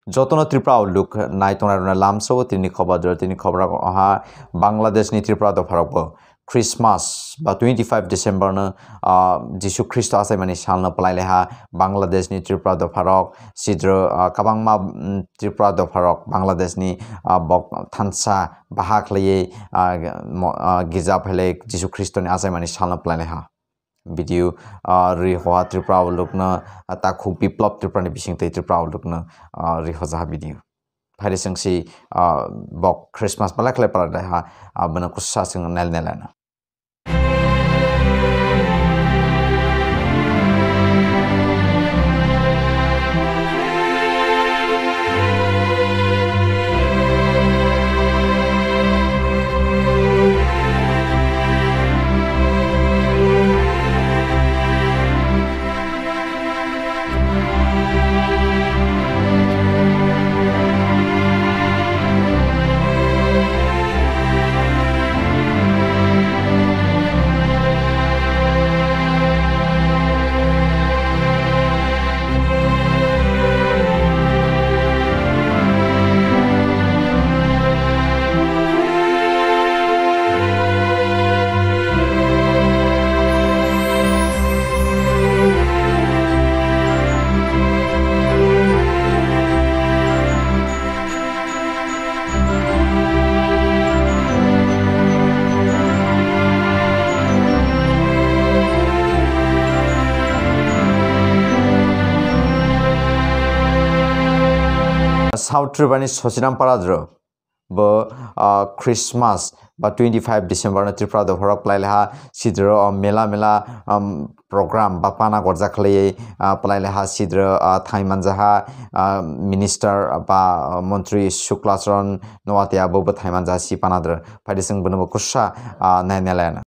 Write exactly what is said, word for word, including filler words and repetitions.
Jotono Tripura o luk nai tongnai rwna lamsao tini khobor dro tini khobor ha Bangladesh ni Tripura dopharok bo Christmas ba twenty five December no, ah, Jisu Khristo achaimani salno pwlai leha Bangladesh ni Tripura dopharok sidro, ah, kabangma, mm, Tripura dopharok Bangladesh ni, ah, bok thansa baha khlaiwi, ah, mo-, ah, girja phailai Jisu Khristo ni achaimani salno pwlai leha. Video, ah, ri hoa Tripura o lukno, ah, takhuk Biplab Tripura ni bising tei Tripura o lukno, ah, ri hojaha video. Phaidi chwng si, ah, bok Christmas belai khlai pala dai ha, ah, bono kusa chwng nel nel ano. South Tripura ni Sosiram Paradro bo, ah, Christmas ba twenty five December no Tripura dopharok pwlai leha sidro, ah, mela mela, um, program ba pana gorja khlaiwi, ah, pwlai leha sidro, ah, thai manjaha, ah, minister ba, ah, montri Shukla Charan Noatia bo bo thai manjaha si panadro phaidi chwng bono bo kusa, ah, nai nai laina.